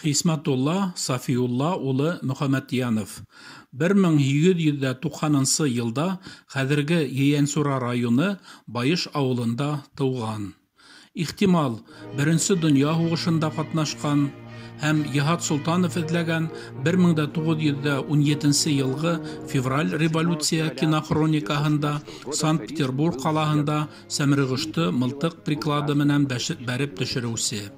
Хисмәтулла Сафиулла улы Мөхәммәтйәнов 1890 йылда хәҙерге Ейәнсура районы Байыш ауылында тыуған. Ихтимал, Беренсе донъя һуғышында ҡатнашҡан һәм Йыһат Солтанов эҙләгән 1917 йылғы февраль революция кинохроникаһында Санкт-Петербург ҡалаһында Сәмреғошто мылтыҡ приклады менән бәреп төшөрөүсе.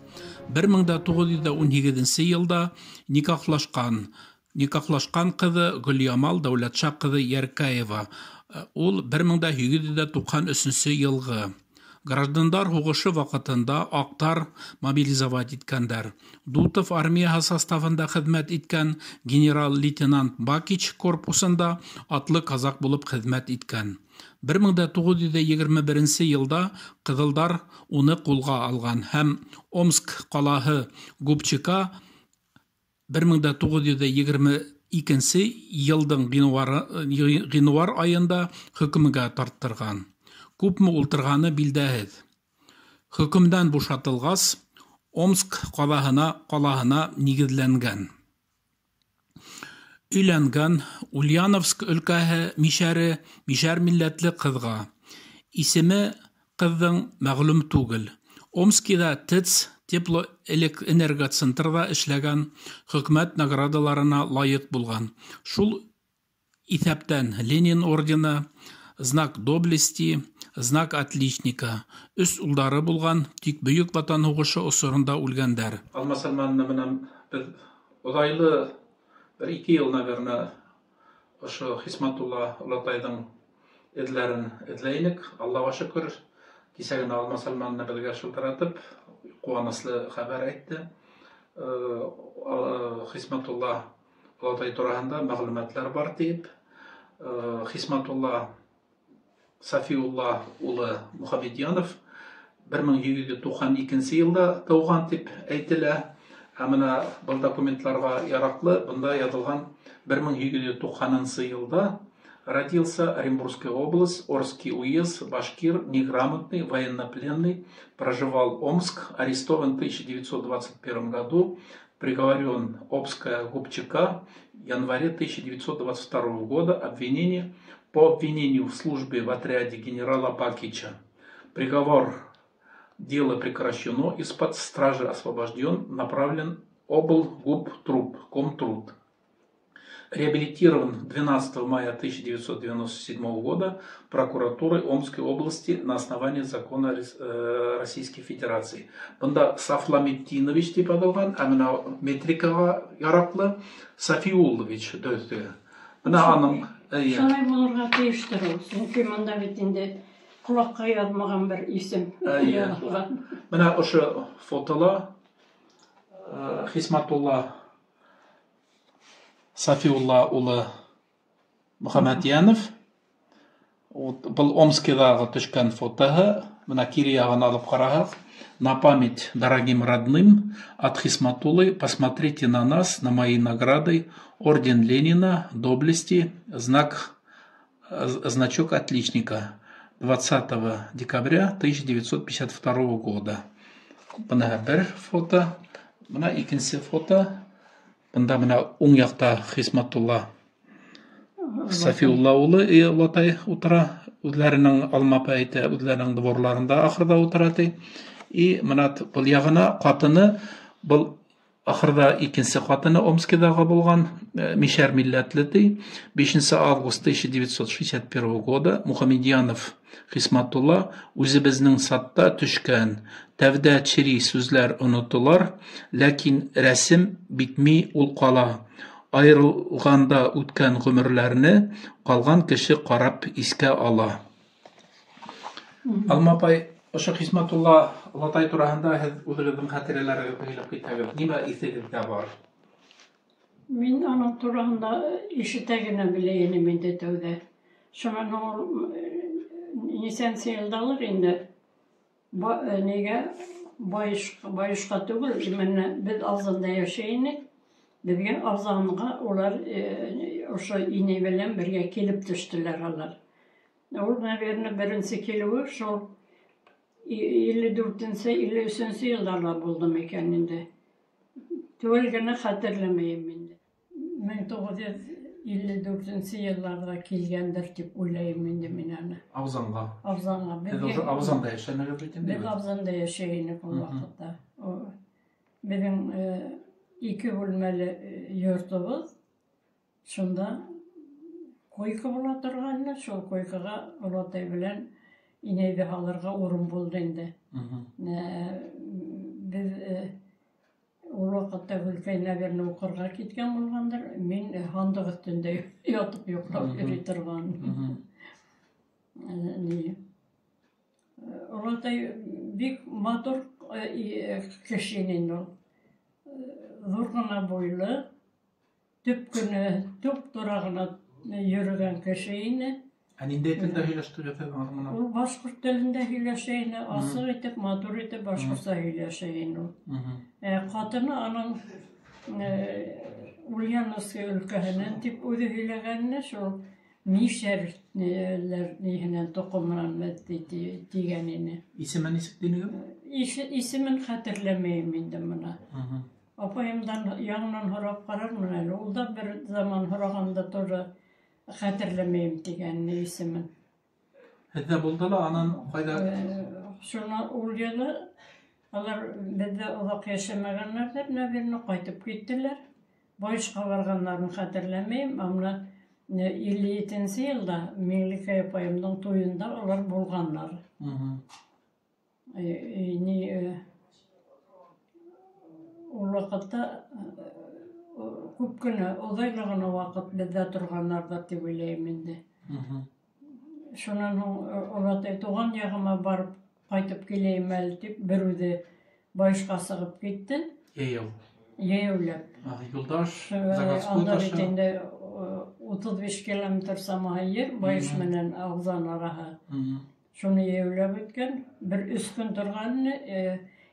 1918 йылда никахлашҡан. Никахлашҡан ҡыҙы Гөлйамал Дәүләтша ҡыҙы Йәркәева. Ул 1893 йылғы. Граждандар һуғышы ваҡытында аҡтар мобилизовать иткәндәр. Дутов армияһы составында хеҙмәт иткән, генерал-лейтенант Бакич корпусында атлы казак булып хеҙмәт иткән. 1921 йылда ҡыҙылдар уны ҡулға алған һәм Омск ҡалаһы ГУБЧК 1922 йылдың ғинуар айында хөкөмгә тарттырған. Күпме ултырғаны билдәһеҙ. Хөкөмдән бушатылғас, Омск ҡалаһына нигеҙләнгән. Өйләнгән, Ульяновск өлкәһе мишәре, мишәр милләтле ҡыҙға. Исеме ҡыҙҙың мәғлүм түгел. Омскиҙа ТЭЦ теплоэнергоцентрҙа эшләгән, хөкүмәт наградаларына лайыҡ булған. Шул иҫәптән Ленин ордены, знак доблести, знак отличника. Өс улдары булған, тик Бөйөк Ватан һуғышы осоронда үлгәндәр. Алма Сәлмәновна менән беҙ оҙайлы бер 2 йыл, наверное, ошо Хисмәтулла олатайҙың эҙләрен эҙләй инек. Аллаға шөкөр, кисә генә Алма Сәлмәновна беҙгә шылтыратып, ҡыуаныслы хәбәр әйтте. Хисмәтулла олатай тураһында мәғлүмәтләр бар тип. Хисмәтулла Сафиулла улы Мөхәммәтйәнов 1892 йылда тыуған тип әйтелә. Ә мына был документларға яраҡлы, бында яҙылған 1890 йылда родился, Оренбургская область, Орский уезд, башкир, неграмотный, военнопленный, проживал Омск, арестован в 1921 году, приговорен Обская ГУБЧК в январе 1922 года, обвинение по обвинению в службе в отряде генерала Бакича. Приговор дело прекращено, из-под стражи освобожден, направлен облгубтруд, комтруд. Реабилитирован 12 мая 1997 года прокуратурой Омской области на основании закона Российской Федерации. Бында Сафламетдинович тип яҙылған, ә мына метрикаға яраҡлы Сафиуллович дөрөҫө. Бына аның, эйе. Шулай булырға тейештер ул, сөнки мында бит инде ҡолаҡҡа яҙмаған бер исем яҙылған. Бына ошо фотола Хисмәтулла Сафиулла улы Мөхәммәтйәнов. Был Омскиҙағы төшкән фотоһы. Бына кире яғын алып ҡараһаҡ. На память дорогим родным от Хисматуллы посмотрите на нас, на мои награды, орден Ленина, доблести, значок отличника 20 декабря 1952 года. Бына бер фото, бына икенсе фото. Бында бына уң яҡта Хисмәтулла Сафиулла улы олатай ултыра, үҙләренең Алма апай әйтә, үҙләренең дворларында ахырҙа ултыра ти. И бына был яғына ҡатыны, был ахырҙа икенсе ҡатыны Омскиҙағы булған, мишәр милләтле ти. 5 август 1961 года Мухаммедьянов Хисмәтулла үҙебеҙҙең сатта төшкән. Тәүҙә чери сүзләр онотолар, ләкин рәсем битми ул ҡала. Айырылғанда үткән ғүмерләрне ҡалған кеше ҡарап иҫкә ала. Алма апай, ошо Хисмәтулла олатай тураһында һеҙ үҙегеҙҙең хәтирәләрегеҙҙе һөйләп китһәгеҙ, нимә иҫегеҙҙә бар? Мин уның тураһында ишетә генә белә инем инде тәүҙә. Шунан һуң ул нисәнсе йылдалыр инде? Нигә Байышҡа түгел, именно беҙ Алзанда йәшәй инек. Беҙгә Алзанға улар ошо инәй белән бергә килеп төштөләр алар. Ул, наверное, беренсе килеүе шул илле дүртенсе, илле өсөнсө йылдарҙа булды микән инде. Түгел генә хәтерләмәйем инде. 1954 йылларҙа килгәндер тип уйлайым инде мин аны. Абзанға. Абзанға. Һеҙ уже Абзанда йәшәнегеҙ бит инде. Беҙ Абзанда йәшәй инек ул ваҡытта. Беҙҙең 2 бүлмәле йортобоҙ. Шунда койка була торғайны, шул койкаға олатай белән инәйҙе һалырға урын булды инде. Беҙ ул ваҡытта Гөлкәй, наверное, уҡырға киткән булғандыр. Мин һандыҡ өҫтөндә ятып йоҡлап йөрөй торған. Олатай бик матур кеше ине ул. Ҙур ғына буйлы, төп кенә, туп-тура ғына йөрөгән кеше ине. Ә ниндәй телдә һөйләштегеҙ һеҙ аның менән? Ул башҡорт телендә һөйләшә ине, асыҡ итеп, матур итеп башҡортса һөйләшә ине ул. Ҡатыны аның Ульяновский өлкәһенән тип үҙе һөйләгәнне, шул мишәрләр ниһенән тоҡомонан тигән ине. Исеме нисек тинегеҙ? Исемен хәтерләмәйем инде бына. Апайымдан яңынан һорап ҡарармын әле. Ул да бер заман һорағанда тоже хәтерләмәйем тигән исемен. Һеҙҙә булды ла анан ҡайҙа? Шуны ул йылы алар беҙҙә оҙаҡ йәшәмәгәннәрҙер, наверное, ҡайтып киттеләр. Байышҡа барғандарын хәтерләмәйем, ә бына 57 йылда Миңлекәй апайымдың туйында улар булғандар. Ул ваҡытта күп кенә, оҙайлы ғына ваҡыт беҙҙә торғандарҙыр тип уйлайым инде. Шунан һуң олатай туған яғыма барып ҡайтып киләйем әле тип бер үҙе байышҡа сығып китте. Йәйәү. Йәйәүләп. Юлдаш, заводской Анда бит ташы. инде 35 километр самаһы ер, Байыш менән Ағзан араһы. Шуны йәйәүләп үткән. Бер 3 көн торған,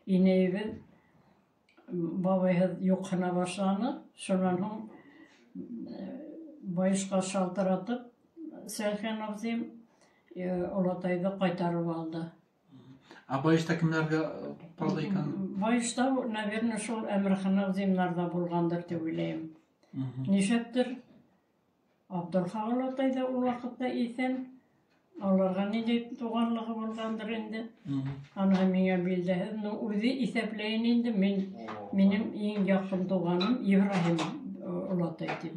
инәйебеҙ бабайһыҙ юҡһына башланы. Шунан һуң Байышҡа шалтыратып, Сәлхән абзыйым олатайҙы ҡайтарып алды. Ә Байышта кемдәргә туҡталды икән? Байышта, наверное, шул Әмирхан абзыйымдарҙа булғандыр тип уйлайым. Нишләптер Абдулхаҡ олатай ҙа ул ваҡытта иҫән. Уларға ниндәй туғанлығы булғандыр инде. Аныһы миңә билдәһеҙ. Ну, үҙе иҫәпләйен инде. Минең иң яҡын туғаным Ибраһим олатай тип.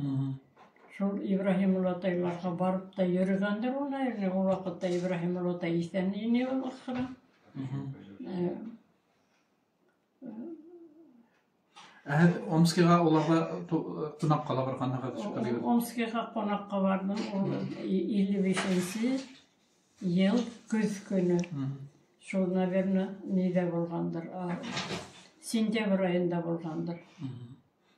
Шул Ибраһим олатайларға барып та йөрөгәндер ул, наверное, ул ваҡытта Ибраһим олатай иҫән ине ул ахыры. Ә һеҙ Омскиға уларҙа ҡунаҡҡа ла барғанһығыҙ, шикелле. Омскиға ҡунаҡҡа барҙым. Ул 55 йыл көҙ көнө. Шул, наверное, ниҙә булғандыр? Сентябрь айында булғандыр.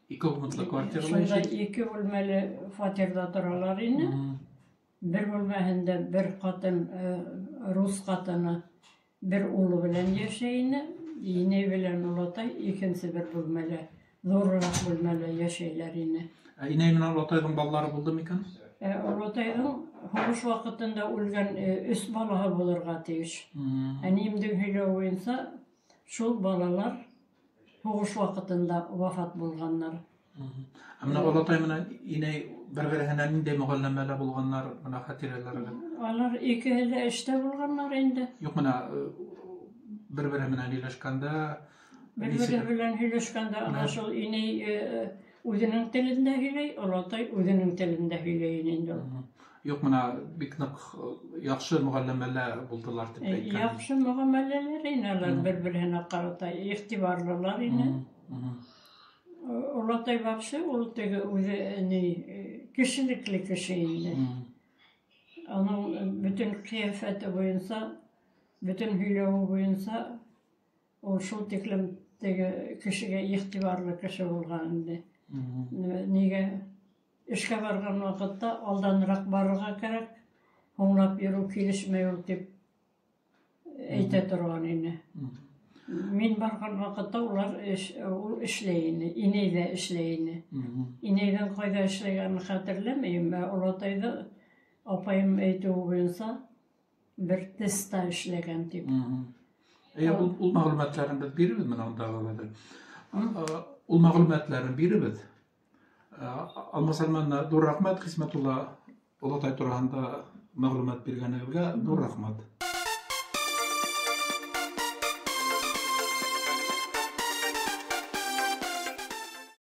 Ике комнатлы квартирала Шунда йәшәй? 2 бүлмәле фатирҙа торалар ине. Бер бүлмәһендә бер ҡатын, рус ҡатыны, бер улы белән йәшәй ине. Инәй белән олатай икенсе бер бүлмәлә, ҙурыраҡ бүлмәлә йәшәйләр ине. Ә инәй менән олатайҙың балалары булды микән? Олатайҙың һуғыш ваҡытында үлгән 3 балаһы булырға тейеш. Әнейемдең һөйләүе буйынса, шул балалар һуғыш ваҡытында вафат булғандар. Ә бына олатай менән инәй бер-береһенә ниндәй мөғәлләмәлә булғандар, бына хәтирәләрегеҙ? Алар икеһе лә эштә булғандар инде. Юҡ, бына бер-береһе менән һөйләшкәндә, Бер-береһе нисек? белән һөйләшкәндә, ана шул инәй үҙенең телендә һөйләй, олатай үҙенең телендә һөйләй инде ул. Юҡ, бына бик ныҡ яҡшы мөғәлләмәләр булдылар тип әйткән. Яҡшы мөғәмәләләр ине алар бер-береһенә ҡарата, иғтибарлылар ине. Олатай вообще ул теге үҙе ни, кешелекле кеше инде. Аның бөтөн ҡиәфәте буйынса, бөтөн һөйләүе буйынса ул шул тиклем теге кешегә иғтибарлы кеше булған инде. Нигә эшкә барған ваҡытта алданыраҡ барырға кәрәк, һуңлап йөрөү килешмәй ул тип әйтә торған ине. Мин барған ваҡытта улар ул эшләй ине, инәй ҙә эшләй ине. Инәйҙең ҡайҙа эшләгәнен хәтерләмәйем, ә олатайҙы апайым әйтеүе буйынса бер тестта эшләгән тип. Эйе, ул мәғлүмәттәрен беҙ бирербеҙ менән ундағы хәҙер. Ул мәғлүмәтләрен биребеҙ. Алмаз Сәлмәновна, ҙур рәхмәт, Хисмәтулла олатай тураһында мәғлүмәт биргәнегеҙгә ҙур рәхмәт.